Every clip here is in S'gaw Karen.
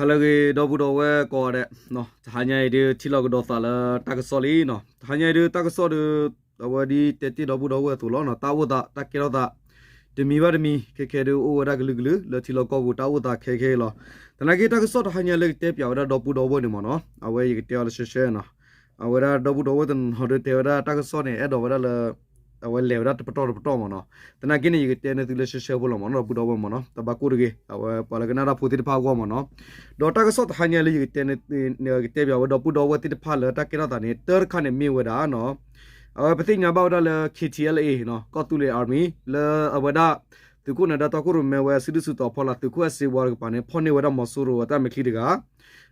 ဟါလၢအဂ့ၤ ဒီပုၢ်ဒီဝဲၢ်ကိးဂၤဒဲး, တဟါညါအံၤဒုး ထံၣ်လိာ်ကဒီးသးလၢတၢ်ကစီၣ်လံနီၤ. တဟါညါအံၤဒုး တၢ်ကစီၣ်ဒီး အဝဲဒ်တဲတ့ၢ်ဒီပုၢ်ဒီဝဲၢ်အသိးလီၤနီၤ, တၢ်အိၣ်သး တၢ်ကဲထီၣ်သး တမံၤဘၣ်တမံၤ ခဲခဲဒုးအိၣ်ဝဲဒၣ်ကလုာ်ကလုာ် လၢထံလီၢ်ကီၢ်ပူၤတၢ်အိၣ်သးခဲခဲလီၤ. သနာ်က့တၢ်ကစီၣ်တဟါညါလၢကတဲပၠးဝဲဒၣ်ဒီပုၢ်ဒီဝဲၢ်န့ၣ်မ့ၢ်နီၤ, အဝဲယကတဲအီၤလၢရှဲရှဲနီၤ. အဝဲဒၣ်ဒီပုၢ်ဒီဝဲၢ်တနီၤဒုးတဲဝဲဒၣ်တၢ်ကစီၣ်န့ၣ် အဲၣ်ဒိးဝဲဒၣ်လၢ အဝဲလဲၤဝဲဒၣ်တပတီၢ်တပတီၢ်မ့ၢ်နီၤ. သနာ်က့န့ၣ် ယကတဲန့ၢ်သုလၢရှဲရှဲဖိလီၤမ့ၢ်နီၤ ဒီပုၢ်ဒီဝဲၢ်မ့ၢ်နီၤ, တဘၣ်ကိၢ်တဂ့ၤ, အဝဲပှၤလၢကနၣ်တၢ်ဖိသ့ၣ်တဖၣ်အဂီၢ်မ့ၢ်နီၤ. ဒီးတၢ်ကစီၣ်တဟါညါလၢယကတဲန့ၢ် ကတဲပၠးဝဲဒီပုၢ်ဒီဝဲၢ်သ့ၣ်တဖၣ်လၢတၢ်ကဲထီၣ်သးန့ၣ် တၢတခါန့ၣ်မ့ၢ်ဝဲဒၣ်နီၤ, အဝဲပသ့ၣ်ညါဘၣ်ဝဲဒၣ်လၢ KTLA နီၤ ကီၢ်သူလ့ၤ Army လၢအဝဲဒၣ် သုးခိၣ်နၢၤဒါတီခိၣ်ရိၣ်မဲဝဲ စုဒုၣ်စုတီၤဖီလာ် သုးခိၣ်အဲၣ်စ့ဝါတကပၤန့ၣ် ဖီၣ်န့ၢ်ဝဲဒၣ်မီၤစိရိၤအတၢ်မဲာ်ချံ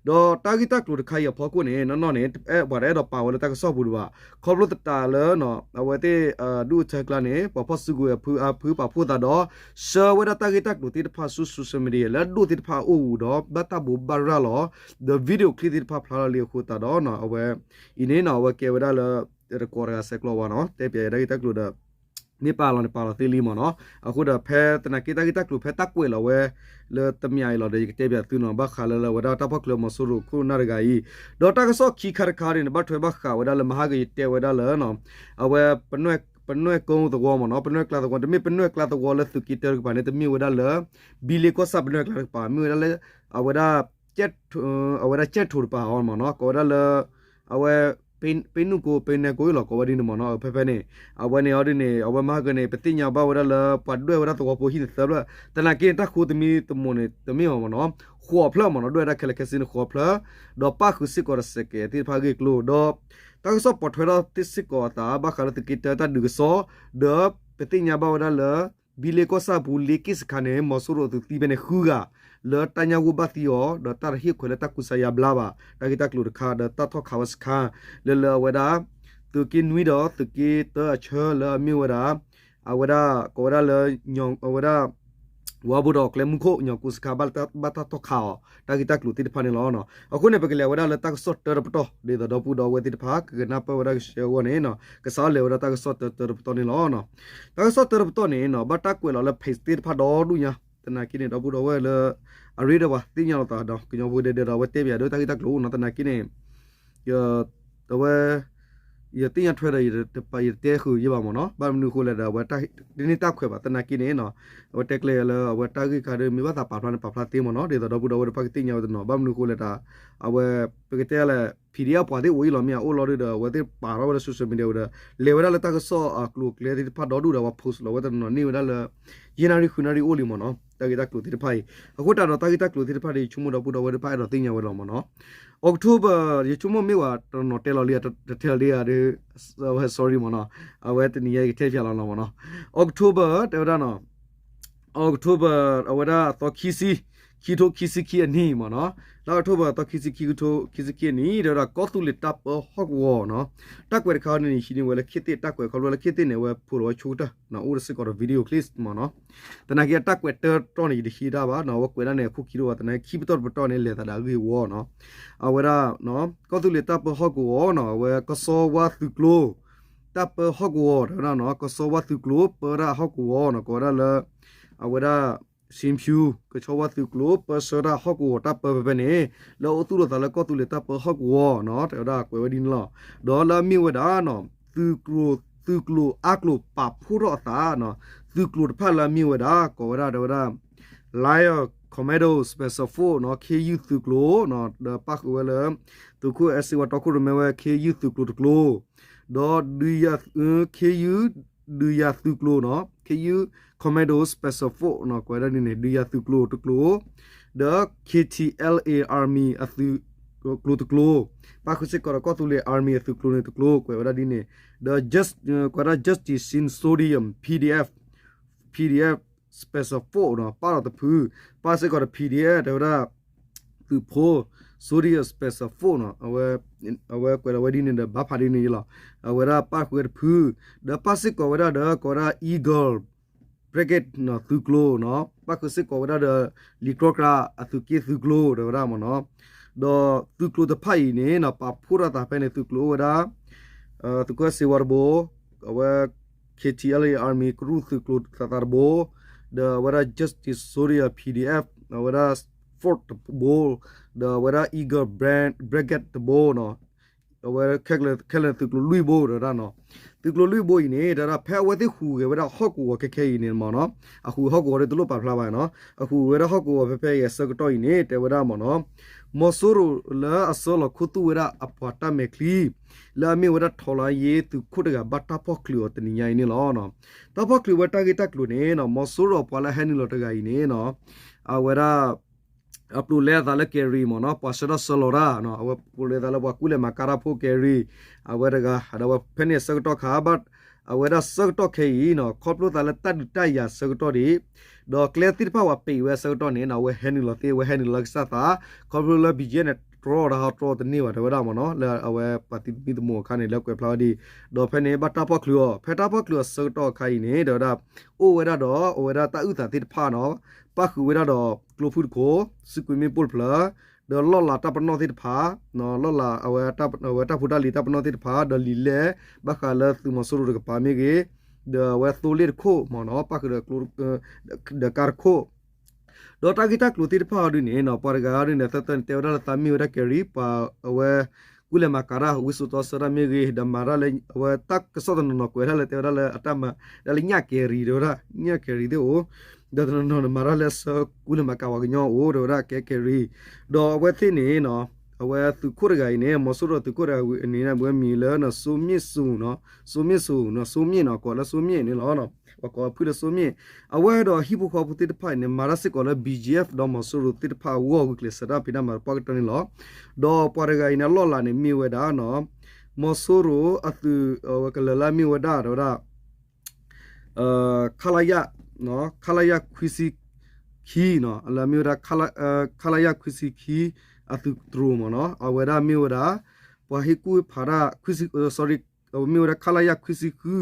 တဂၤ ဒီးတၢ်ဂ့ၢ်တၢ်ကျိၤတခါအံၤအဖီခိၣ်န့ၣ် နီၢ်နီၢ်န့ၣ် ပှၤတအဲၣ်ဒိးပာ်ဝဲလၢတၢ်ကစီၣ်ပူၤဒံးဘၣ်, ခီဖျိသတးလၢ အဝဲသ့ၣ်ဒူၣ်အထၢကျါန့ၣ် ပှၤဖီၣ်စုကဝဲၤအဖုအဖုပာ်ဖှိၣ်သးဒီး ဆှၢဝဲဒၣ်တၢ်ဂ့ၢ်တၢ်ကျိၤသ့ၣ်တဖၣ်ဆူ social media လၢအဒိၣ်သ့ၣ်တဖၣ်အအိၣ်အပူၤဒီး ဘၣ်တၢ်ဘိးဘၣ်ရၤလီၤ ဒီး video clip သ့ၣ်တဖၣ်ဖျါလီၤလံအဃိသတးဒီး အဝဲအံၤန့ၣ်နီၤ အဝဲကဲဝဲဒၣ်လၢ တကိးတဂၤဆဲးကျိးဝဲနီၤ တဲပၠးယတၢ်ဂ့ၢ်တၢ်ကျိၤဒီး မ့ၢ်ပာ်လီၤန့ၣ်ပာ်လီၤသ့လံမ့ၢ်နီၤ. အဃိဒီးဖဲသနာ်က့တၢ်ဂ့ၢ်တၢ်ကျိၤဖဲတၢ်ကွဲးလီၤဝဲ လၢတမံၤအံၤလီၤဒီး ယကတဲပၠးသုနီၤ ဘၣ်ဃးလၢလၢအဝဲဒၣ်တၢ်ဖီၣ်ချုးမီၤစိရိၤခိၣ်နၢ်တဂၤအံၤ, ဒီးတၢ်ကစီၣ်ခံခါတခါန့ၣ် ဘၣ်ထွဲဘၣ်ဃးဝဲဒၣ်လၢမဟါကယတဲဝဲဒၣ်လၢ အဝဲ ပနွဲၣ်ကိသဝီမ့ၢ်နီၤ ပနွဲၣ်ကျါသဝီ တမ့ၢ်ပနွဲၣ်ကျါသဝီလၢသုးက့တၢတကပၤန့ၣ် တမ့ၢ်ဝဲဒၣ်လၢ ဘံလ့ကီၢ်ဆၣ်ပနွဲၣ်ကျါတကပၤ မ့ၢ်ဝဲဒၣ်လၢ အဝဲဒၣ် အဝဲဒၣ်ကၠဲၣ်ထိးတပၤအီၤမ့ၢ်နီၤ ကိးဝဲဒၣ်လၢ အဝဲ ပ့နုၢ်ကိ ပ့နဲကိအံၤလီၤ ကိးဝဲဒ်န့ၣ်မ့ၢ်နီၤ ဖဲဖဲန့ၣ် အဝဲန့ၣ်အီၤဒ်န့ၣ် အဝဲမဟါကန့ၣ် ပသ့ၣ်ညါဘၣ်ဝဲဒၣ်လၢ ပှၤဒွဲၣ်ဝဲဒၣ်သဝီဖိဟံၣ်န့ၣ်သၢဖျၢၣ် သနာ်က့န့ၣ် တၢ်ဃိတမံၤတမိၢ်န့ၣ် တမ့ၢ်အီၤမ့ၢ်နီၤ ဃိးဖျၢၣ်မ့ၢ်နီၤ ဒွဲၣ်ဝဲဒၣ်ခဲလၢာ်ခဲဆ့န့ၣ်ဃိးဖျၢၣ် ဒီးပၣ်ဃုာ်စ့ၢ်ကီးဒီးစဲးကဲးသ့ၣ်တဖၣ်အဂ့ၢ်အကျိၤ ဒီးတၢ်ကစီၣ်ပိာ်ထွဲထီၣ်သ့ၣ်စ့ၢ်ကီးအသး ဘၣ်ဃးလၢသုးက့တၢတၢ်ဒုးကစီၣ် ဒီးပသ့ၣ်ညါဘၣ်ဝဲဒၣ်လၢ ဘံလ့ကီၢ်ဆၣ်ပူၤလ့က့ၣ်စခါန့ၣ် မီၤစိရိၤအသုးသံဖဲန့ၣ်ဃုဂၤ လၢတၢ်ညၣ်ဂိၢ်ဘၣ်သံအီၤ ဒီးတၢ်တဟ့ၣ်ခွဲးလၢတၢ်ကူစါယါဘျါဘၣ် တၢ်ဂ့ၢ်တၢ်ကျိၤတခါ ဒီးတၢ်ထီၣ်ခးဝဲစခါ လၢလၢအဝဲဒၣ် သုးက့နွံဒီးသုးက့တၢအဆၢလၢအမ့ၢ်ဝဲဒၣ် အဝဲဒၣ် ကိးဝဲဒၣ်လၢ အဝဲဒၣ် ဝါဘိဒီးကျဲမုၢ်ခိၣ် ညီကိးစခါ ဘၣ်တၢ်ထီၣ်ခးအီၤ တၢ်ဂ့ၢ်တၢ်ကျိၤသ့ၣ်တဖၣ်န့ၣ်လီၤ. အဃိန့ၣ် ပကလဲၤဝဲဒၣ်လၢတၢ်ကစီၣ်တၢတပတီၢ် ဒ်သိးဒီပုၢ်ဒီဝဲၢ်သ့ၣ်တဖၣ် ကကနၢ်ပၢၢ်ဝဲဒၣ်ကဆှဲအဂီၢ်န့ၣ် ကစးလဲၤဝဲဒၣ်တၢ်ကစီၣ်တၢတပတီၢ်န့ၣ်လီၤ. တၢ်ကစီၣ်တၢတပတီၢ်န့ၣ် ဘၣ်တၢ်ကွဲးလီၤလၢ page သ့ၣ်တဖၣ်ဒီဒူၣ်ညါ သနာ်က့န့ၣ် ဒီပုၢ်ဒီဝဲၢ်လၢ အရ့ဒီးပှၤသ့ၣ်ညါလိာ်သးဒီး ကညီဖိဒဲဒဲဒီး အဝဲတဲပၠးဒီးတၢ်ဂ့ၢ်တၢ်ကျိၤအိၣ်နီၤ သနာ်က့န့ၣ် အဝဲ ယသ့ၣ်ညါထွဲဒီး ယတတဲဃုာ်ယဲဘၣ်မ့ၢ်နီၤ ဘၣ်မနုၤအဃိလဲၣ်ဒီး အဝဲတန့ၢ်တၢ်ခွဲးဘၣ် သနာ်က့န့ၣ် အဝဲတဲကျဲလၢအဝဲတၢ်ဂ့ၢ်ခါဒီး မ့ၢ်ဘၣ်သးပာ်ဖျါန့ၣ် ပာ်ဖျါသ့မ့ၢ်နီၤ ဒ်သိးဒီပုၢ်ဒီဝဲၢ်တဖၣ်ကသ့ၣ်ညါဝဲတနီၤ ဘၣ်မနုၤအဃိလဲၣ်ဒီး အဝဲ ပကတဲလၢ PDF ပှၤသ့ၣ်အိၣ်အံၤလီၤ မ့ၢ်အအိၣ်လီၤဒုဒီး အဝဲသ့ၣ်ပာ်ထီၣ်ဝဲဒၣ် social media ဝဲဒီး လဲၤဝဲဒၣ်လၢတၢ်ကစီၣ်အကျိၤအကျဲသ့ၣ်တဖၣ်ဒီဒူၣ်ဒီး အဝဲ post လီၤဝဲတနီၤန့ၢ်ဝဲဒၣ်လၢ ယဲၢ်နၣ်ရံၣ်ဃုနၣ်ရံၣ်အိၣ်လံမ့ၢ်နီၤ တၢ်ဂ့ၢ်တၢ်ကျိၤသ့ၣ်တဖၣ်အံၤ အဃိတၢ်ဒီးတၢ်ဂ့ၢ်တၢ်ကျိၤသ့ၣ်တဖၣ်ဒီး ယဆိကမိၣ်ဒီပုၢ်ဒီဝဲၢ်တဖၣ်အဲၣ်ဒိးသ့ၣ်ညါဝဲလီၤမ့ၢ်နီၤ October ယဆိကမိၣ်မ့ၢ်ဝဲတနီၤတဲလီၤလံ တထဲလီၤလံဧါဒီး အဝဲ sorry မ့ၢ်နီၤ အဝဲတနံၤညါယကထဲဖျါလီၤလီၤမ့ၢ်နီၤ October တဲဝဲဒၣ်နီၤ October အဝဲဒၣ်အသီခံဆံ ခံထိခံဆံခံအနံၤမ့ၢ်နီၤ လါ October အသီခံဆံခံ ခံထိခံဆံခံအနံၤ တဲဝဲဒၣ်ကီၢ်သူလ့ၤတၢ်ပၢဟီၣ်ကဝီၤနီၤ တၢ်ကွဲးတခါန့ၣ် ဟံးန့ၢ်ဝဲလၢခ့သ့ၣ်တၢ်ကွဲး ခီဖျိလၢခ့သ့ၣ်န့ၣ် အဝဲဖိးလီၤဝဲဆိကတၢၢ် အိၣ်ဒီးစ့ၢ်ကီးဒီး video clip မ့ၢ်နီၤ သနာ်က့အတၢ်ကွဲးတၢတတီၢ်န့ၣ် ယတဟံးတၢ်ဘၣ်နီၤ အဝဲကွဲးဒၣ်န့ၣ် အခိၣ်ခံဒိၣ်ဘၣ် သနာ်က့ခံပတီၢ်တပတီၢ်န့ၣ် လဲၤသးဒီးအဂ့ၢ်အဝီနီၤ အဝဲဒၣ် ကီၢ်သူလ့ၤတၢ်ပၢဟီၣ်ကဝီၤနီၤ အဝဲကစီဝါသုးကျိၤ တၢ်ပၢဟီၣ်ကဝီၤ တဲဝဲဒၣ်နီၤ ကစီဝါသုးကျိၤ ပၢတၢ်ဟီၣ်ကဝီၤနီၤ ကိးဝဲဒၣ်လၢ အဝဲဒၣ် ဆံဖၠူ ကဆီဝါသုးကျိၤ ပၢဆှၢတၢ်ဟီၣ်ကဝီၤ တၢ်ပၢဖဲဖဲန့ၣ် လၢအအိၣ်သူၣ်လိာ်သးလၢကီၢ်သူလ့ၤတၢ်ပၢဟီၣ်ကဝီၤနီၤ တဲဝဲဒၣ်ကွဲးဝဲဒ်န့ၣ်လီၤ. ဒီးလၢအမ့ၢ်ဝဲဒၣ်နီၤ သုးကျိၤ သုးကျိၤအါကျိၤပာ်ဖှိၣ်ထီၣ်အသးနီၤ သုးကျိၤတဖၣ်လၢအမ့ၢ်ဝဲဒၣ် ကိးဝဲဒၣ် တဲဝဲဒၣ် Lion Commando Special Force နီၤ ခ့ယုၢ်သုးကျိၤနီၤ ဒီးပၣ်ဃုာ်ဝဲလၢ သုးခိၣ်အဲၣ်စ့ဝါတီခိၣ်ရိၣ်မဲဝဲ ခ့ယုၢ်သုးကျိၤတကျိၤ ဒီး ခ့ယုၢ် ဒုးယၤသုးကျိၤနီၤ ခ့ယုၢ် Commando Special Force နီၤ ကွဲးဝဲဒၣ်ဒ်န့ၣ် ဒုးယၤသုးကျိၤတကျိၤ ဒီး KTLA Army အသုးကျိၤတကျိၤ ပၣ်ဃုာ်စ့ၢ်ကီးဒီးကီၢ်သူလ့ၤ Army အသုးကျိၤန့ၣ်တကျိၤ ကွဲးဝဲဒၣ်ဒ်န့ၣ် ဒီး ကွဲးဒၣ် Justice Chin Soldier PDF PDF Special Force နီၤ ပၣ်ဒီးတဖု ပၣ်စ့ၢ်ကီးဒီး PDF တဲဝဲဒၣ် သုးဖိ Soldier Special Force နီၤ အဝဲကွဲးလီၤဝဲဒ်န့ၣ်ဒီး ဘၣ်ဖးဒ်န့ၣ်လီၤ. အဝဲဒၣ်ပၣ်ဃုာ်ဝဲတဖု ဒီးပၣ်စ့ၢ်ကီးဝဲဒၣ်ဒီး ကိးဝဲဒၣ် Eagle Brigade နီၤ သုးကျိၤနီၤ ပၣ်ဃုာ်စ့ၢ်ကီးဝဲဒၣ်ဒီး လံာ်ကြီကြးအသုးက့သုးကျိၤ တဲဝဲဒၣ်မ့ၢ်နီၤ ဒီးသုးကျိၤတဖၣ်အံၤန့ၣ်နီၤ ပာ်ဖှိၣ်ထီၣ်သးဖဲန့ၣ် သုးကျိၤအိၣ်ဝဲဒၣ် သုးခိၣ်အဲၣ်စ့ဝါတဘိ အဝဲ KTLA Army ကရူၢ်သုးကျိၤသးသးတဘိ ဒီးအဝဲဒၣ် Justice Soldier PDF အဝဲဒၣ် Ford တဘိ, ဒီးအဝဲဒၣ် Eagle Brigade တဘိနီၤ, အဝဲခဲလၢာ်သုးကျိၤလွံၢ်ဘိ တဲဝဲဒၣ်နီၤ. သုးကျိၤလွံၢ်ဘိအံၤန့ၣ် တဲဝဲဒၣ် ဖဲအဝဲသ့ၣ်ဟူးဂဲၤဝဲဒၣ်ဟီၣ်ကဝီၤခဲခဲအံၤန့ၣ်မ့ၢ်နီၤ, အဟူးဟီၣ်ကဝီၤဒီးတလိၣ်ပာ်ဖျါဘၣ်နီၤ, အဟူးဝဲဒၣ်ဟီၣ်ကဝီၤဖဲဖဲအံၤအဆၢကတီၢ်အံၤန့ၣ် တဲဝဲဒၣ်မ့ၢ်နီၤ, မီၤစိရိၤလၢအဆှၢလီၤခူသူၣ်ဝဲဒၣ်အပှၤတၢ်မဲာ်ချံ လၢအမ့ၢ်ဝဲဒၣ် ထောက်လှမ်းရေး သုးခိၣ်တဂၤ ဘၣ်တၢ်ဖီၣ်ချုးအီၤတနံၤညါအံၤန့ၣ်လီၤ. တၢ်ဖီၣ်ချုးဝဲတၢ်ဂ့ၢ်တၢ်ကျိၤန့ၣ်နီၤ, မီၤစိရိၤအပှၤလၢအဟဲနုာ်လီၤတဂၤအံၤန့ၣ်နီၤ, အဝဲဒၣ် အပျိာ်လဲအသးလၢကယ်ရီမ့ၢ်နီၤ, ပှၤဆှၢတၢ်ဆှၢလီၤတၢ်, အဝဲပျိာ်လဲအသးလၢပှၤကူၣ်လဲၤမၤကၤတၢ်ဖိကယ်ရီ, အဝဲတဂၤ ဒီးအဝဲဖဲန့ၣ်အဆၢကတီၢ်ခါ ဘၣ်အဝဲဒၣ်ဆၢကတီၢ်ခဲအံၤနီၤ, ခီဖျိသးလၢတၢ်ဒုးတၢ်ယၤဆၢကတီၢ်ဒံး, ဒီးကျဲသ့ၣ်တဖၣ်ပှၤပံးဝဲအဆၢကတီၢ်န့ၣ်နီၤ, အဝဲဟဲနုာ်လီၤသ့, အဝဲဟဲနုာ်လီၤကစၢ်သး, ခီဖျိလၢ ဘီၣ်ကၠ့ၣ် န့ၣ် တြီတၢ်ဟီတြီတန့ၢ်ဘၣ် တဲဝဲဒၣ်မ့ၢ်နီၤ, လၢအဝဲပှၤသံသမံသမိးအခါန့ၣ် လၢကွဲးဖျါဝဲဒ်အံၤ, ဒီးဖဲန့ၣ်ဘၣ်တၢ်ဖီၣ်ချုးအီၤ, ဖဲတၢ်ဖီၣ်ချုးအီၤဆၢကတီၢ်အခါအံၤန့ၣ် တဲဝဲဒၣ် အိၣ်ဝဲဒၣ်ဒီး အဝဲဒၣ်တၢ်အုၣ်သးသ့ၣ်တဖၣ်နီၤ, ပၣ်ဃုာ်ဝဲဒၣ်ဒီးကျိဖုတခိၣ်, စူးကွံာ်မ့ၣ်ပိၢ်တဖျၢၣ်, ဒီးလီၢ်လၤတၢ်ပနီၣ်သ့ၣ်တဖၣ်, လီၢ်လၤအဝဲတၢ်ဖိတၢ်လံၤတၢ်ပနီၣ်သ့ၣ်တဖၣ်, ဒီးလံာ်လဲၢ် ဘၣ်ဃးလၢသုးမီၤစိရိၤတကပၤမ့ၢ်ဂ့ၤ, ဒီးအဝဲသိလ့ၣ်တခိၣ်မ့ၢ်နီၤ, ပၣ်ဃုာ်ဒီးကျိ ဒီးကါတခိၣ် ဒီးတၢ်ဂ့ၢ်တၢ်ကျိၤသ့ၣ်တဖၣ်အီၤဒ်န့ၣ်နီၤ, ပှၤတဂၤအီၤဒ်န့ၣ် သၢသၢန့ၣ် တဲဝဲဒၣ်လၢသးမ့ၢ်ဝဲဒၣ်ကယ်ရီ, ပှၤအဝဲ ကူၣ်လဲၤမၤကၤတၢ် ဝံစိာ်တီဆှၢတၢ်မ့ၢ်ဂ့ၤ, ဒီးမၤတၢ်လၢ အဝဲတၢ်ကစီၣ်တနီၤနီၤကွဲးဒၣ်လၢ တဲဝဲဒၣ်လၢအတၢ်မၤ ဒၣ်လၢညၣ်ကယ်ရီ တဲဝဲဒၣ် ညၣ်ကယ်ရီသ့ၣ်အိၣ်, ဒီးတနီၤနီၤန့ၣ် မၤတၢ်လၢဆှၢကူၣ်လဲၤမၤကၤပှၤကညီအိၣ် တဲဝဲဒၣ်ကဲကယ်ရီ, ဒီးအဝဲသ့ၣ်န့ၣ်နီၤ, အဝဲသုးခိၣ်တဂၤအံၤန့ၣ် မီၤစိရိၤသုးခိၣ်တဂၤအံၤန့ၣ် အဝဲမံၤလၢ စိမ့ၣ်စူၤနီၤ, စိမ့ၣ်စူၤနီၤ, စိမ့ၣ်နီၤ ကိးလၢစိမ့ၣ်န့ၣ်လီၤ. ပှၤကိးဖုၣ်လၢစိမ့ၣ်, အဝဲဒီးဟံၣ်ဖိဃီဖိသ့ၣ်တဖၣ်အံၤန့ၣ် မၤတၢ်စ့ၢ်ကီးလၢ ဘီၣ်ကၠ့ၣ် ဒီးမီၤစိရိၤသ့ၣ်တဖၣ်အဂီၢ် ဂုာ်ကျဲးစၢးတၢ်ဖံးတၢ်မၤပှၢ်ကတၢၢ်န့ၣ်လီၤ. ဒီးပှၤတဂၤအံၤန့ၣ် အလီၢ်လၤန့ၣ် မ့ၢ်ဝဲဒၣ်နီၤ, မီၤစိရိၤအသုး အဝဲကလၢၤလၢအမ့ၢ်ဝဲဒၣ် တဲဝဲဒၣ် ခလရ, ခလရ ခွံဆံခံနီၤ, လၢအမ့ၢ်ဝဲဒၣ် ခလရ ခွံဆံခံ အသုးတြိၤမ့ၢ်နီၤ, အဝဲဒၣ်မ့ၢ်ဝဲဒၣ် ပှၤဟ့ၣ်ကူၣ်ဖးတၢ် sorry, မ့ၢ်ဝဲဒၣ် ခလရ ခွံဆံဃု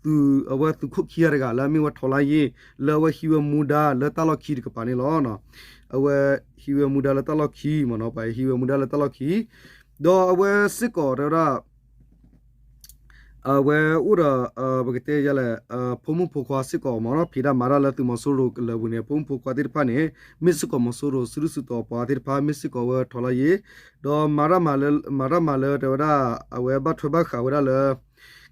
သုး အဝဲသုးခိၣ်ခံဂၤတဂၤ လၢအမ့ၢ်ဝဲ ထောက်လှမ်းရေး လၢအဝဲဟံးဝဲမူဒါလၢတၢ်လီၢ်ခံတကပၤန့ၣ်လီၤ. အဝဲဟံးဝဲမူဒါလၢတၢ်လီၢ်ခံမ့ၢ်နီၤ, ပှၤဟံးဝဲမူဒါလၢတၢ်လီၢ်ခံ, ဒီးအဝဲစ့ၢ်ကီးတဲဝဲဒၣ် အဝဲအိၣ်ဒီး ပကတဲယလဲၣ် ဖိမုၣ်ဖိခွါစ့ၢ်ကီးမ့ၢ်နီၤ, ဖံးတၢ်မၤတၢ်လၢသုးမီၤစိရိၤကလၢၤပူၤန့ၣ် ဖိမုၣ်ဖိခွါသ့ၣ်တဖၣ်န့ၣ် မ့ၢ်စ့ၢ်ကီးမီၤစိရိၤစုဒုၣ်စုတီၤပှၤသ့ၣ်တဖၣ် မ့ၢ်စ့ၢ်ကီးဝဲ ထောက်လှမ်းရေး, ဒီးမၤတၢ်မၤလၢ မၤတၢ်မၤလၢတဲဝဲဒၣ် အဝဲဘၣ်ထွဲဘၣ်ဃးဝဲဒၣ်လၢ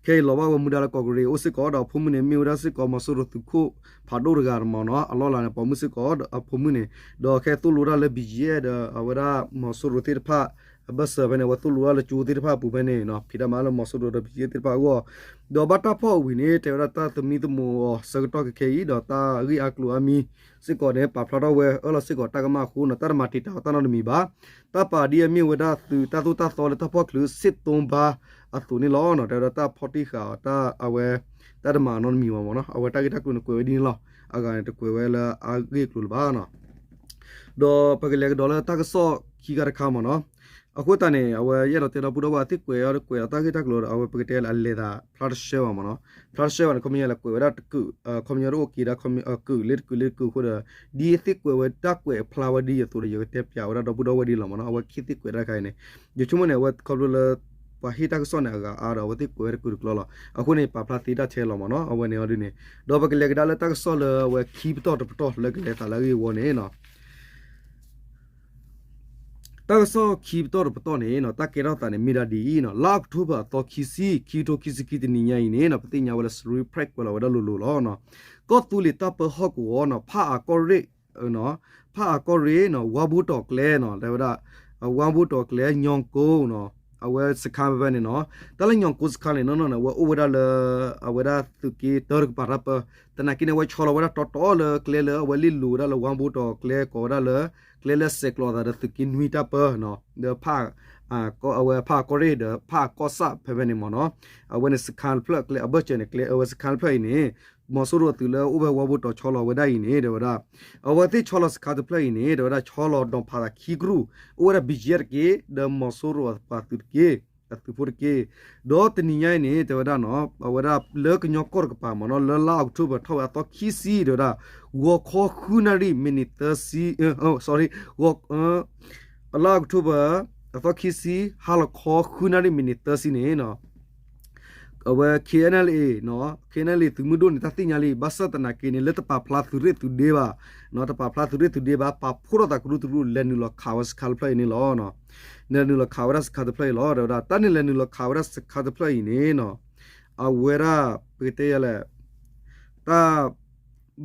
ခဲအံၤလီၤဘၣ်ဝဲမူဒါလၢကီၢ်ကရ့ၣ်အိၣ်စ့ၢ်ကီး ဒီးအဖိမုၣ်န့ၣ်မ့ၢ်ဝဲဒၣ်စ့ၢ်ကီးမီၤစိရိၤသုးခိၣ်ဖးဒိၣ်တဂၤမ့ၢ်နီၤ, အလီၢ်လၤန့ၣ် ပိာ်မုၣ်စ့ၢ်ကီး အဖိမုၣ်န့ၣ်, ဒီးခဲသိၣ်လိတၢ်လၢ ဘီၣ်ကၠ့ၣ် ဒီးအဝဲဒၣ်မီၤစိရိၤသ့ၣ်တဖၣ် အဘၢၣ်စၢၤဖဲန့ၣ် အဝဲသိၣ်လိတၢ်လၢကၠိသ့ၣ်တဖၣ်အပူၤဖဲန့ၣ်နီၤ, ဖံးတၢ်မၤလၢမီၤစိရိၤဒီး ဘီၣ်ကၠ့ၣ်သ့ၣ်တဖၣ်အဂီၢ်, ဒီးဘၣ်တၢ်ဖီၣ်အဝံၤန့ၣ် တဲဝဲဒၣ်တၢ်သမံသမိးအီၤဆၢကတီၢ်ခဲခဲအံၤ ဒီးတၢ်ဂ့ၢ်အါကျိၤအါမံၤစ့ၢ်ကီးန့ၣ် ပာ်ဖျါထီၣ်ဝဲ အၢၣ်လီၤစ့ၢ်ကီးတၢ်ကမၣ်အဃိနီၤ, တၢ်တမၤတံာ်တာ်အီၤတၢ်နီတမံၤဘၣ်, တၢ်ပာ်ဒ်အမ့ၢ်ဝဲဒၣ်သုးတၢ်သိၣ်တၢ်သီလၢတၢ်ဖီၣ်ချုး စစ်သုံးပါး အသိးန့ၣ်လီၤ. တဲဝဲဒၣ်တၢ်ဖီၣ်တံၢ်ဃာ်အီၤ တၢ်အဝဲ တၢ်တမၤနီတမံၤဘၣ်မ့ၢ်နီၤ, အဝဲတၢ်ဂ့ၢ်တၢ်ကျိၤန့ၣ်ကွဲးဝဲဒ်န့ၣ်လီၤ. အဂၤန့ၣ်တကွဲးဝဲလၢအဂ့ၢ်အကျိၤလၢၤဘၣ်နီၤ. ဒီးပကလဲၤကဒီးလၢတၢ်ကစီၣ်ခံဂၤတခါမ့ၢ်နီၤ, အဃိသတးန့ၣ် အဝဲယအဲၣ်ဒိးတဲဒီပုၢ်ဒီဝဲၢ် သ့ၣ်ကွဲးအီၤတကွဲးဒီးတၢ်ဂ့ၢ်တၢ်ကျိၤဒီး အဝဲပကတဲလၢအလဲၤသးဖျါတဆှဲဘၣ်မ့ၢ်နီၤ, ဖျါတဆှဲဘၣ်န့ၣ် ခီပညီလဲၤကွဲးဝဲဒၣ်တကုး, ခီပညီတအိၣ်က့ၤဒၣ်ကုးလၢတကုးလၢတကုးအဃိဒီး ဒ်သ့ၣ်ကွဲးဝဲတၢ်ကွဲးအဖျါဝဲဒ်အသိးဒီး ယကတဲပျးဝဲဒၣ်ဒီပုၢ်ဒီဝဲၢ်ဒ်လီၤမ့ၢ်နီၤ. အဝဲခံသ့ၣ်ကွဲးတၢ်တခါအံၤန့ၣ် ယဆိကမိၣ်န့ၣ် အဝဲခီဖျိလၢ ပှၤဟ့ၣ်တၢ်ကစီၣ်န့ၣ်အဂၤအါဒီး အဝဲသ့ၣ်ကွဲးဝဲတကုးတကျီလီၤ. အဃိန့ၣ် ပာ်ဖျါသ့တၢ်ထဲလီၤမ့ၢ်နီၤ, အဝဲန့ၣ်အီၤဒ်န့ၣ်, ဒီးပကလဲၤကဒါလၢတၢ်ကစီၣ်လၢအဝဲခံပတီၢ်တပတီၢ်လၢကလဲၤသးလၢအဂ့ၢ်အဝီန့ၣ်နီၤ. တၢ်ကစီၣ်ခံပတီၢ်တပတီၢ်န့ၣ်နီၤ, တၢ်ကဲထီၣ်သးန့ၣ်မ့ၢ်ဒၣ်ဒ်အံၤနီၤ, လါအီးကထိဘၢၣ်အသီခံဆံ, ခံကထိခံဆံခံတနံၤညါအံၤန့ၣ်နီၤ, ပသ့ၣ်ညါဝဲလၢ စရံးဖရဲး ကွဲးလီၤဝဲဒၣ်လိၤလိၤလီၤ. ကီၢ်သူလ့ၤတၢ်ပၢဟီၣ်ကဝီၤနီၤ, ဖၣ်အၣ်ကီၢ်ရ့ၣ်, ဖၣ်အၣ်ကီၢ်ရ့ၣ်နီၤ, ဝါဘိတီၤကျဲနီၤ, တဲဝဲဒၣ် ဝါဘိတီၤကျဲ ညီကိနီၤ, အဝဲစခါဖဲဖဲန့ၣ်နီၤ, တၢ်လၢညီကိစခါန့ၣ်နီၤနီၤန့ၣ် အဝဲအိၣ်ဝဲဒၣ်လၢ အဝဲဒၣ်သုးက့တၢတကပၤတၢ်ပၢ, သနာ်က့န့ၣ် အဝဲဆီလီၤဝဲဒၣ်တီတီလၢကျဲလၢအဝဲလ့ၣ်လိၤဝဲဒၣ်လၢဝါဘိတီၤကျဲ ကိးဝဲဒၣ်လၢ ကျဲလၢဆဲးကျိးအသးဒီးသုးက့နွံတၢ်ပၢနီၤ, ဒီးဖၣ် အဝဲဖၣ်အၣ်ကီၢ်ရ့ၣ်ဒီးဖၣ်အၣ်ကီၢ်ဆၣ်ဖဲဖဲန့ၣ်မ့ၢ်နီၤ, အဝဲန့ၣ်စခါတဖျၢၣ်ကျဲအဘၢၣ်စၢၤန့ၣ် ကျဲအဝဲစခါတဖျၢၣ်အံၤန့ၣ် မီၤစိရိၤအသုးလၢအိၣ်ဖဲဝါဘိတီၤဆီလီၤဝဲဒၣ်အံၤန့ၣ် တဲဝဲဒၣ် အဝဲသ့ၣ်ဆီလီၤစခါတဖျၢၣ်အံၤန့ၣ် တဲဝဲဒၣ်ဆီလီၤဒီးဖးသးခံကရူၢ်, အိၣ်ဝဲဒၣ် ဘီၣ်ကၠ့ၣ် တက့ၢ် ဒီးမီၤစိရိၤအပှၤသုးတက့ၢ်, အသုးဖိတက့ၢ်. ဒီးတနံၤညါအံၤန့ၣ် တဲဝဲဒၣ်နီၤ အဝဲဒၣ်လၢကညီကီၢ်တကပၤမ့ၢ်နီၤ လၢလါအီးကထိဘၢၣ်ထီၣ်ဝဲအသီခံဆံ တဲဝဲဒၣ် ဂီၤခီဃုနၣ်ရံၣ်မံးနံးသၢဆံ, sorry, ဂီၤ လါအီးကထိဘၢၣ် အသီခံဆံ ဟါလီၤခီဃုနၣ်ရံၣ်မံးနံးသၢဆံန့ၣ်နီၤ, အဝဲ K N L A နီၤ K N L A သုးမုၢ်ဒိၣ်န့ၣ် တၢ်သ့ၣ်ညါလံ ဘၣ်ဆၣ်သနာ်က့န့ၣ် လၢတပာ်ဖျါသုးရ့ၣ်သုးဒ့ဘၣ်, တပာ်ဖျါသုးရ့ၣ်သုးဒ့ဘၣ် ပာ်ဖှိၣ်ထီၣ်သးကရူၢ်ကရူၢ် လဲၤနုာ်လီၤခးဝဲစခါတဖျၢၣ်အံၤန့ၣ်လီၤ. လဲၤနုာ်လီၤခးဝဲဒၣ်စခါတဖျၢၣ်အံၤလီၤ. တဲဝဲဒၣ် တၢ်န့ၣ်လဲၤနုာ်လီၤခးဝဲဒၣ်စခါတဖျၢၣ်အံၤန့ၣ်နီၤ အဝဲဒၣ် ပကတဲယၤလဲၣ် တၢ်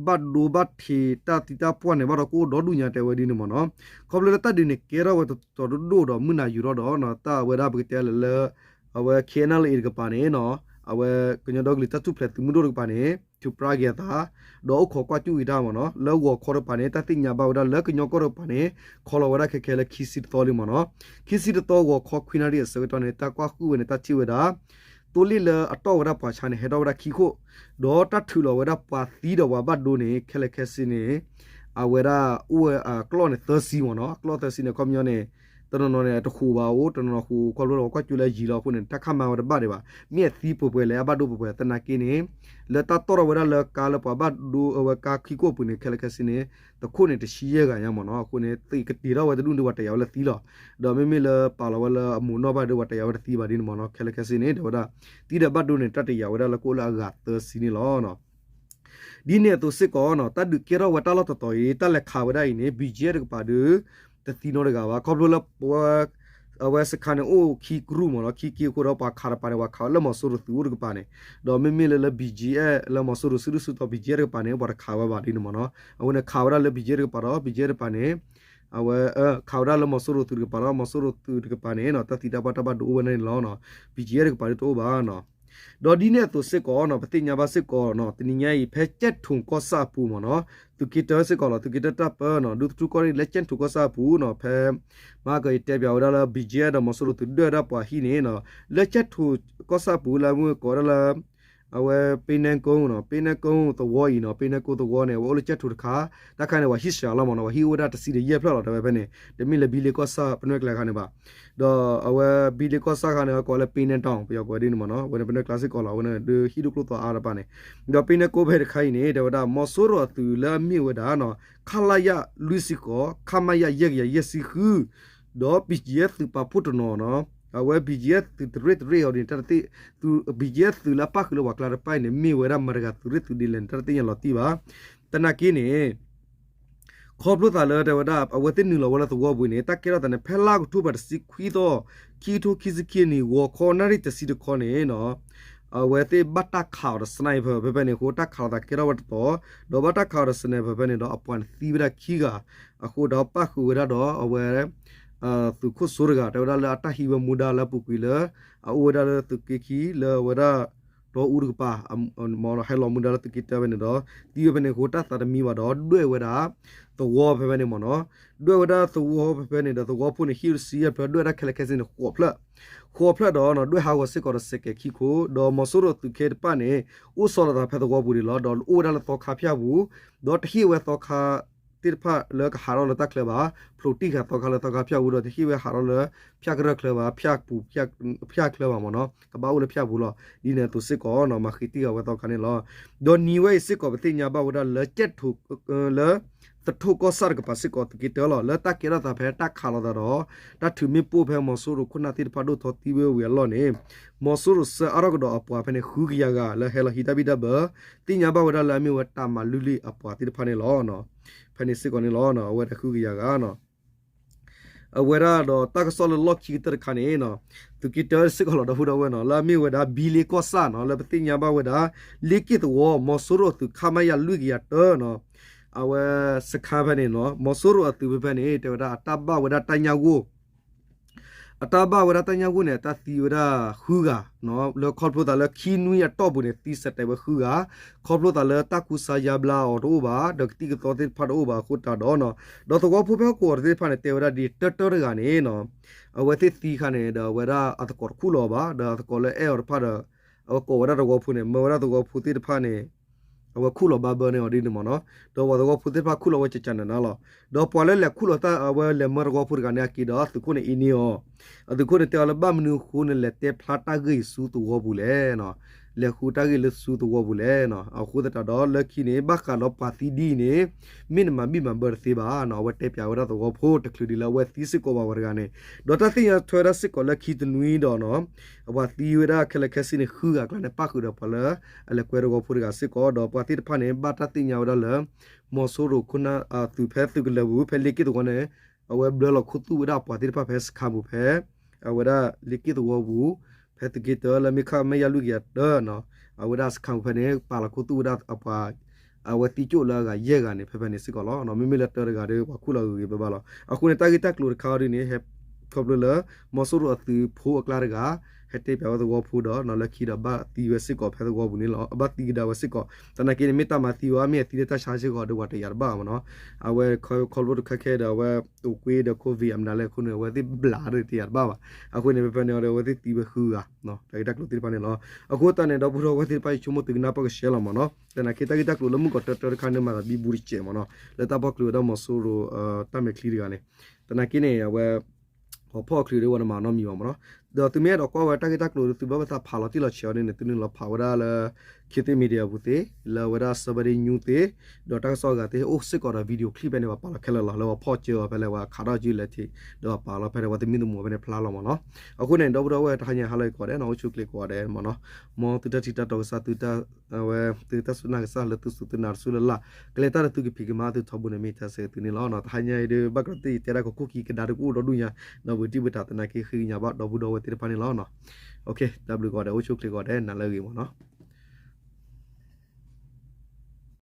ဘၣ်ဒိဘၣ်ထံး တၢ်သံတၢ်ပှၢ်န့ၣ် ဘၣ်ဒီးကအိၣ်ဒီဒူၣ်ညါ တဲဝဲဒ်န့ၣ်မ့ၢ်နီၤ. ခီဖျိလၢတၢ်ဒုးန့ၣ် ကဲထီၣ်ဝဲတတီၤဒိၣ်ဒီး မုၢ်နၤယူၤထီၣ်ဒီး တၢ်အဝဲဒၣ်ပကတဲလၢ အဝဲ K N L A တကပၤန့ၣ်နီၤ အဝဲကညီဒီကလုာ်တၢ်ထူၣ်ဖျဲးသုးမုၢ်ဒိၣ်တကပၤန့ၣ် ထုးပြါက့ၤအသး ဒီးအိၣ်ခိးကွၢ်ကၠူၣ်က့ၤတၢ်မ့ၢ်နီၤ. လၢဂီၤခီတကပၤန့ၣ် တၢ်သ့ၣ်ညါဘၣ်ဝဲဒၣ်လၢကညီကီၢ်တကပၤန့ၣ် ခီလီၤဝဲဒၣ်ခဲခဲလၢခံဆံတသီလံမ့ၢ်နီၤ. ခံဆံတသီဂီၤခီခွံနၣ်ရံၣ်အဆၢကတီၢ်န့ၣ် တၢ်ကွၢ်ဃုာ်ဝဲန့ၣ် တၢ်ထံၣ်ဝဲဒၣ် သိလ့ၣ်လၢအတီၢ်ဝဲဒၣ်ပှၤဆါန့ၣ် ဟဲထီၣ်ဝဲဒၣ်ခံခိၣ်, ဒီးတၢ်ထုးလီၤဝဲဒၣ်ပှၤသံဒီးပှၤဘၣ်ဒိန့ၣ် ခဲလၢာ်ခဲဆ့န့ၣ် အဝဲဒၣ်အိၣ်ဝဲအကျီၢ်န့ၣ်သၢဆံမ့ၢ်နီၤ. အကျီၢ်သၢဆံန့ၣ် အခီပညီန့ၣ် တနီၤနီၤန့ၣ် တဃိးဘၣ်အိၣ် တနီၤနီၤဃိး ခီဖျိလၢပှၤကွၢ်ကၠူၣ်လၢယံၤလီၤအဃိန့ၣ် တၢ်ခးမၤဝဲတဘၣ်ဒံးဘၣ်. မ့ၢ်အသံပှဲၤပှဲၤလဲၣ် အဘၣ်ဒိပှဲၤပှဲၤ သနာ်က့န့ၣ် လၢတၢ်တီၢ်ထီၣ်ဝဲဒၣ်လၢကါလၢပှၤဘၣ်ဒိအဝဲကါခံခိၣ်အပူၤန့ၣ် ခဲလၢာ်ခဲဆ့န့ၣ် တခိၣ်န့ၣ်တဆံယဲၢ်ဂၤညါမ့ၢ်နီၤ. အဃိန့ၣ် သ့ၣ်ကတ့ၤထီၣ်ဝဲတဒူၣ်ဒီးပှၤတယာ်ဝဲလၢသံလီၤ. ဒီးမ့မ့ၢ်လၢပာ်လီၤဝဲလၢအမိၢ်နီၢ်ဘၣ်ဒီးပှၤတယာ်ဝဲတသံဘၣ်ဒ်န့ၣ်မ့ၢ်နီၤ. ခဲလၢာ်ခဲဆ့န့ၣ် တဲဝဲဒၣ် သံဒီးဘၣ်ဒိန့ၣ် တၢ်တယာ်ဝဲဒၣ်လၢကအိၣ်လၢအဂၤသၢဆံန့ၣ်လီၤ. ဒ်န့ၣ်အသိးစ့ၢ်ကီးနီၤ တၢ်ဒုးကဲထီၣ်ဝဲတၢ်လီၢ်တတီၤအံၤ တၢ်လဲၤခးဝဲဒၣ်အံၤန့ၣ် ဘံၣ်ကၠံအဲၣ်တကပၤဒီး တသံနီတဂၤဘၣ်. ခီဖျိလၢ အဝဲစခါန့ၣ်အိၣ်ခံကရူၢ်မ့ၢ်နီၤ ခံက့အဃိဒီး ပှၤခးတပၤန့ၣ် ပှၤခးဝဲလၢမီၤစိရိၤသုးအိၣ်တကပၤန့ၣ်, ဒီးမ့မ့ၢ်လၢလၢ ဘံၣ်ကၠံအဲၣ် လၢမီၤစိရိၤစုဒုၣ်စုတီၤ ဘံၣ်ကၠံအဲၣ်တကပၤန့ၣ် ပှၤတခးဝဲဘၣ်ဒ်န့ၣ်မ့ၢ်နီၤ. အဝဲန့ၣ်ခးဝဲဒၣ်လၢ ဘံၣ်ကၠံအဲၣ်တကပၤဒီး ဘံၣ်ကၠံအဲၣ်တကပၤန့ၣ် အဝဲ ခးဝဲဒၣ်လၢမီၤစိရိၤသုးတကပၤဒီး မီၤစိရိၤသုးတကပၤန့ၣ် တၢ်သံတၢ်ပှၢ်တၢ်ဘၣ်ဒိအိၣ်ဝဲန့ၣ်လီၤ. ဘံၣ်ကၠံအဲၣ်တကပၤဒ်တအိၣ်ဘၣ်နီၤ. ဒီးဒ်န့ၣ်အသိးစ့ၢ်ကီးနီၤ ပသ့ၣ်ညါဘၣ်စ့ၢ်ကီးနီၤ တနံၤညါအံၤ ဖဲကၠဲၣ်ထိၣ်ကီၢ်ဆၣ်အပူၤမ့ၢ်နီၤ သုးက့တၢစ့ၢ်ကီးလီၤ သုးက့တၢတၢ်ပၢနီၤ ဒူသထူကီၢ်ရ့ၣ်လၢကၠဲၣ်ထိၣ်ကီၢ်ဆၣ်အပူၤနီၤ ဖဲ မဟါကယတဲပၠးဝဲဒၣ်လၢ ဘံၣ်ကၠံအဲၣ် ဒီးမီၤစိရိၤသုးဒွဲၣ်ဝဲဒၣ်ပှၤဟံၣ်န့ၣ်နီၤ လၢကၠဲၣ်ထိၣ်ကီၢ်ဆၣ်အပူၤလၢအမ့ၢ်ကိးဝဲဒၣ်လၢ အဝဲ ပ့နဲကိနီၤ ပ့နဲကိသဝီအံၤနီၤ ပ့နဲကိသဝီန့ၣ် အဝဲအိၣ်လၢကၠဲၣ်ထိၣ်တခါ တၢ်ခါန့ၣ် ပှၤဟံၣ်စှၤလီၤမ့ၢ်နီၤ ပှၤဟံၣ်အိၣ်ဝဲဒၣ်တဆံဒီးယဲၢ်ဖျၢၣ်လီၤ တဲဝဲဖဲန့ၣ် တမ့ၢ်လၢဘံလ့ကီၢ်ဆၣ်ပနွဲၣ်ကျါခါန့ၣ်ဘၣ်. ဒီးအဝဲဘံလ့ကီၢ်ဆၣ်ခါန့ၣ် ကိးလၢပ့နဲတီၤ ပယီၤကိးဝဲဒ်န့ၣ်မ့ၢ်နီၤ အဝဲန့ၣ်ပနွဲၣ်ကျါစ့ၢ်ကီးလီၤ အဝဲန့ၣ်ဒုးဟံၣ်ဒိၣ်ကျိၣ်သီအါတပၤန့ၣ် ဒီးပ့နဲကိဖဲတခါအံၤန့ၣ် တဲဝဲဒၣ် မီၤစိရိၤအသုးလၢအမ့ၢ်ဝဲဒၣ်နီၤ ခလရ လွံၢ်ဆံဃိး ခမရ ယဲၢ်ကယၤယဲၢ်ဆံဃု ဒီး ဘံၣ်ကၠံအဲၣ် သုးပာ်ဖှိၣ်တနီၤနီၤ အဝဲ ဘံၣ်ကၠံအဲၣ် သုးတရ့ၣ်တရ့ၣ်အီၤန့ၣ် တၢ်တသ့ၣ် ဘံၣ်ကၠံအဲၣ် သုးလၢအပၣ်ဃုာ်လၢပှၤကျါတဖၣ်အံၤန့ၣ် မ့ၢ်ဝဲဒၣ်မတၤတဂၤသုးရ့ၣ်သုးဒ့လဲၣ်န့ၣ် တၢ်တသ့ၣ်ညါလီၤတံၢ်ဘၣ်. သနာ်က့န့ၣ် ခီဖျိသးလၢတဲဝဲဒၣ် အဝဲသ့ၣ်နုာ်လီၤဝဲလၢသဝီပူၤန့ၣ် တၢ်ကဲထီၣ်သးန့ၣ် ဖဲလါအီးကထိဘၢၣ်တဆံခွံသီ ခံကထိခံဆံခံနံၣ် ဂီၤခီနၣ်ရံၣ်တဆံတခီန့ၣ်နီၤ အဝဲသ့ၣ်ဘၣ်တၢ်ခးအီၤဒီး sniper ဖဲဖဲန့ၣ်အဃိ တၢ်ခးလိာ်သးကဲထီၣ်ဝဲတတီၤ ဒီးဘၣ်တၢ်ခးအီၤဒီး sniper ဖဲန့ၣ်ဒီး အပှၤန့ၣ်သံဝဲဒၣ်ခံဂၤ အဃိဒီးပၣ်ဃုာ်ဝဲဒၣ်ဒီးအဝဲ သုးခိၣ်စိတဂၤ တဲဝဲဒၣ်လၢအတၢ်ဟံးဝဲမူဒါလၢအပူၤကွံာ်လၢ အအိၣ်ဝဲဒၣ်လၢသုးက့ခံ လၢအဝဲဒၣ် ဒီအူတကပၤ ဟဲလီၤမူဒါလၢသုးက့တၢဖဲန့ၣ်ဒီး သံဝဲဖဲန့ၣ်အဃိ တၢ်သးတမံဘၣ်ဒီး ဒွဲၣ်ဝဲဒၣ် သဝီဖဲဖဲန့ၣ်မ့ၢ်နီၤ ဒွဲၣ်ဝဲဒၣ်သဝီဖဲဖဲန့ၣ်ဒီး သဝီဖိန့ၣ် ဟံၣ်တဆံယဲၢ်ဖျၢၣ် ဒွဲၣ်ဝဲဒၣ်ခဲလၢာ်ခဲဆ့န့ၣ် ဃိးဖျၢၣ် ဃိးဖျၢၣ်ဒီး ဒွဲၣ်ဟးဂီၤစ့ၢ်ကီးဒီးစဲးကဲးခံခိၣ် ဒီးမီၤစိရိၤသုးက့တဖၣ်န့ၣ် အိၣ်ဆီလီၤသးဖဲသဝီပူၤဒံးလီၤ ဒီးအိၣ်ဝဲဒၣ်လၢသီခါဖၠၣ်ပူၤ ဒီးတဟ့ၣ်ဝဲသီခါသ့ၣ်တဖၣ်လၢကဟးထီၣ်လၢတၢ်ချၢဘၣ် ဖျိးတံၢ်ဃာ်သီခါလၢသီခါဖၠၣ်ပူၤဒီး တဟ့ၣ်ဝဲဟးထီၣ်လၢဖၠၣ်ကရၢၢ်ချၢဘၣ် ဖၠၣ်ပူၤ ဖၠၣ်ချၢဘၣ်မ့ၢ်နီၤ ကဘၣ်အိၣ်လၢဖၠၣ်ပူၤလီၤ ဒ်န့ၣ်အသိးစ့ၢ်ကီးနီၤ မၤဃ့တံၢ်ဃာ်ဝဲသီခါန့ၣ်လီၤ. ဒီးနံၤဝဲအံၤစ့ၢ်ကီး ပသ့ၣ်ညါဘၣ်ဝဲဒၣ်လၢကၠဲၣ်ထိၣ် လၢ သထူၣ်ကီၢ်ဆၣ်တကပၤစ့ၢ်ကီးသုးက့တၢလီၤ လၢတၢ်ကဲထီၣ်သးဖဲတၢ်ခးလိာ်သးဒီး တၢ်ထုးမ့ၣ်ပိၢ်ဖဲမီၤစိရိၤခိၣ်နၢ်သ့ၣ်တဖၣ်ဒိၣ်ထီၣ်သံဝဲဝံၤအလီၢ်န့ၣ် မီၤစိရိၤဆှၢအါထီၣ်ကဒီးအပှၤဖဲန့ၣ် ဃုကယၤဂၤလၢဟဲလီၤဟံးတၢ်ဘံၣ်တၢ်ဘၢ သ့ၣ်ညါဘၣ်ဝဲဒၣ်လၢအမ့ၢ်ဝဲတၢ်မၤလုၢ်လံၢ်အပှၤသ့ၣ်တဖၣ်န့ၣ်လီၤ. ဖဲန့ၣ်စ့ၢ်ကီးန့ၣ်လီၤ အဝဲဒၣ်ဃုကယၤဂၤနီၤ အဝဲဒၣ်ဒီးတၢ်ကစီၣ်လၢလီၢ်ခံကတၢၢ်တခါန့ၣ် သုးက့တၢစ့ၢ်ကီးလီၤ ဒီပုၢ်ဒီဝဲၢ်နီၤ လၢအမ့ၢ်ဝဲဒၣ်ဘံလ့ကီၢ်ဆၣ်နီၤ လၢပသ့ၣ်ညါဘၣ်ဝဲဒၣ် လ့က့ၣ်သဝီ မီၤစိရိၤအသုး ခမရ လွံၢ်ကယၤတၢနီၤ အဝဲစခါဖဲန့ၣ်နီၤ မီၤစိရိၤအသုးဖဲဖဲန့ၣ် တဲဝဲဒၣ်အတၢ်ဘၣ်ဝဲဒၣ်တၢ်ညၣ်ဂိၢ် အတၢ်ဘၣ်ဝဲဒၣ်တၢ်ညၣ်ဂိၢ်န့ၣ် အတၢ်သံဝဲဒၣ်ဃုဂၤ လၢခီဖျိသးလၢခံနွံအတီၢ်ပူၤန့ၣ် သံစဲးတဲာ်ဝဲဃုဂၤ ခီဖျိသးလၢတၢ်ကူစါယါဘျါအီၤတအိၣ်ဘၣ် ဒီးကသံၣ်ကသီသ့ၣ်တဖၣ်တအိၣ်ဘၣ်အဃိတၢ်ဒီးနီၤ ဒီးသဝီဖိဖဲဟီၣ်ကဝီၤသ့ၣ်တဖၣ်န့ၣ် တဲဝဲဒၣ်ဒ်တၢတၢတဂၤန့ၣ်နီၤ အဝဲသ့ၣ်သံခါန့ၣ်ဒီး အဝဲဒၣ်အသကိးတခူၣ်လီၤဘၣ် ဒီးအသကိးလၢအဲၣ်အီၤတဖၣ်ဒီး အဝဲကိးဝဲဒၣ်သဝီဖိန့ၣ် မၢဝဲဒၣ်သဝီဖိသ့ၣ်တဖၣ်န့ၣ် အဝဲခူၣ်လီၤဘၣ်ဘၢန့ၢ်အီၤဒ်န့ၣ်မ့ၢ်နီၤ ဒီးပှၤသဝီဖိသ့ၣ်တဖၣ်ခူၣ်လီၤဝဲကကနၤနၤလီၤ ဒီးပှၤလၢလဲၤခူၣ်လီၤတၢ်အဝဲလဲၤမၢသဝီဖိတဂၤန့ၣ် အက့ၤဒီးအသုးခိၣ်န့ၣ်အ့န့ၢ်အီၤ အသုးခိၣ်န့ၣ်တဲအီၤလၢဘၣ်မနုၤအဃိန့ၣ် လဲၤတဲဖျါတၢ်ဂ့ၢ်အံၤဆူသဝီပူၤလဲၣ်နီၤ လဲၤဃုတၢ်ဂ့ၢ်လၢဆူသဝီပူၤလဲၣ်နီၤ. အဃိသတးဒီးလၢခံန့ၣ် ဘၣ်ဃးဒီးပှၤသံဒ်အံၤန့ၣ် မ့ၢ်နမၤဘံၣ်မၤဘၢတသ့ဘၣ်နီၤ. အဝဲတဲပၠးဝဲဒၣ်သဝီဖိတချုးဒံးလၢအဝဲသံစ့ၢ်ကီးဘၣ်ဝဲတဂၤန့ၣ် ဒီးတၢ်သ့ၣ်ညါထွဲဝဲဒၣ်စ့ၢ်ကီးလၢခံတနွံဒီးနီၤ အပှၤသံဝဲဒၣ်ခဲလၢာ်ခဲဆ့န့ၣ် ဃုဂၤအကျါန့ၣ် ပၣ်ဃုာ်ဒီးပှၤလၢ အလဲၤကွဲသဝီဖိတဂၤစ့ၢ်ကီး ဒီးပှၤသ့ၣ်တဖၣ်န့ၣ် ဘၣ်တၢ်သ့ၣ်ညါဝဲဒၣ်လၢ မီၤစိရိၤခိၣ်နၢ်အသုးဖဲသုးကလၢၤပူၤ ဖဲလ့က့ၣ်သဝီန့ၣ် အဝဲဘျၢလီၤခူသူၣ်ဝဲဒၣ်ပှၤသ့ၣ်တဖၣ်ဖဲစခါပူၤဖဲ အဝဲဒၣ်လ့က့ၣ်သဝီပူၤ ဖဲသုးက့တၢလၢမ့ၢ်ခၣ်မဲာ်ယါလွံၢ်ကယၤတၢနီၤ အဝဲဒၣ်စခါပူၤဖဲန့ၣ် ပာ်လီၤခူသူၣ်ဝဲဒၣ်အပှၤ အဝဲသံကၠိၣ်လၢအဂၤယဲၢ်ဂၤန့ၣ် ဖဲဖဲန့ၣ်စ့ၢ်ကီးလီၤ. မ့မ့ၢ်လၢတၢတဂၤဒီး ပှၤခူၣ်လီၤဂ့ၤဂ့ၤဘၣ်ဘၣ်လီၤ. အဃိန့ၣ် တၢ်ဂ့ၢ်တၢ်ကျိၤတခါအံၤဒ်န့ၣ် ဟဲခီဖျိလၢ မီၤစိရိၤအသုးဖိအကျါတဂၤ ဟဲတဲပၠးဝဲသဝီဖိဒီး နီၤလၢခံဒီးဘၣ်သံဝဲစ့ၢ်ကီးဖဲသဝီပူၤန့ၣ်လီၤ. အဘၣ်သံကဒါဝဲစ့ၢ်ကီး သနာ်က့န့ၣ် မ့ၢ်တၢ်မၤသံဝဲ မ့ၢ်အသံလၢတၢ်ဆါစ့ၢ်ကီးဒီး ပှၤတယာ်တဘၣ်မ့ၢ်နီၤ. အဝဲခီဖျိတခါခဲဒီး အဝဲအိၣ်ကွ့ဒီး COVID အမနုၤလဲၣ်အဃိန့ၣ် အဝဲသ့ၣ်ဘျးဒီးတယာ်တဘၣ်ဘၣ်. အဃိန့ၣ် ဖဲဖဲန့ၣ်ဒီး အဝဲသ့ၣ်သံဝဲဃုဂၤ တၢ်ဂ့ၢ်တၢ်ကျိၤသ့ၣ်တဖၣ်န့ၣ်လီၤ. အဃိသတးန့ၣ် ဒီပုၢ်ဒီဝဲၢ်သ့ၣ်တဖၣ် ယဆိကမိၣ်သုကနၢ်ပၢၢ်ကဆှဲလီၤမ့ၢ်နီၤ. သနာ်က့တၢ်ဂ့ၢ်တၢ်ကျိၤလၢမုၢ်ကီၢ်တၢတၢတခါန့ၣ် မၤသးဘံဘူတစဲးမ့ၢ်နီၤ လၢတၢ်ပီၣ်ကျုၤဝဲဒၣ်မီၤစိရိၤ တၢ်မဲာ်ချံတဂၤန့ၣ် သနာ်က့န့ၣ် အဝဲ ပှၤဖီၣ်အချုးဒီး ပှၤတမၤနီတမံၤဘၣ်မ့ၢ်နီၤ. ဒီးသုမ့ၢ်အဲၣ်ဒိးကွၢ်ဝဲတၢ်ဂ့ၢ်တၢ်ကျိၤဒီး သုဘၣ်ပသးဖးလီၤတံၢ်လီၤဆဲးအီၤန့ၣ် သုနုာ်လီၤဖးဝဲဒၣ်လၢ ခေတ်သစ် Media ပူၤသ့, လၢအဝဲဒၣ် Saturday News သ့, ဒီးတၢ်ကစီၣ်အဂၤသ့ၣ် အိၣ်စ့ၢ်ကီးဒီး video clip ဖဲန့ၣ် ပှၤပာ်လီၤခဲလၢာ်လီၤ. လၢပှၤဖီၣ်စၢအီၤဖဲလဲၣ် ပှၤခးထီၣ်ကၠူလဲၣ်ထံး ဒီးပှၤပာ်လီၤဖဲန့ၣ် ပှၤသမံသမိးဖဲန့ၣ်ဖျါလီၤမ့ၢ်နီၤ. အဃိန့ၣ် ဒီပုၢ်ဒီဝဲၢ်တဟါညါဟါလၢအံၤကိးဂၤဒဲးနီၤ အိၣ်ဆူၣ်ချ့ကိးဂၤဒဲးမ့ၢ်နီၤ. မ်သုတၢ်ထံၣ်တၢ်တီကစၢ် သုတၢ် အဝဲ သုတၢ်စူၢ်နာ်ကစၢ်လၢသုစူၢ်သုနာ်တစူၢ်လၢ်လၢ် ကလဲၤတၢ်ဒီးသုကဖံးကမၤသုထီဘိန့ၣ် မ့ၢ်တၢ်ဆၢဂ့ၤသုန့ၣ်လီၤ. တဟါညါအံၤဒီး ဘၣ်ကြၢးသ့ၣ်ယတဲဒၣ်ကခိၣ်ခံကဒါတကအိၣ်ဒီဒူၣ်ညါ ဒီးဘုးတံၢ်ဘုးတၢ်သနာ်က့ဃ့ကညးဘၣ်ဒီပုၢ်ဒီဝဲၢ်သ့ၣ်တဖၣ်န့ၣ်လီၤ. တၢ်ဘျုးကိးဂၤဒဲး အိၣ်ဆူၣ်ချ့ကိးဂၤဒဲး နၤလၢအဂ့ၤမ့ၢ်နီၤ.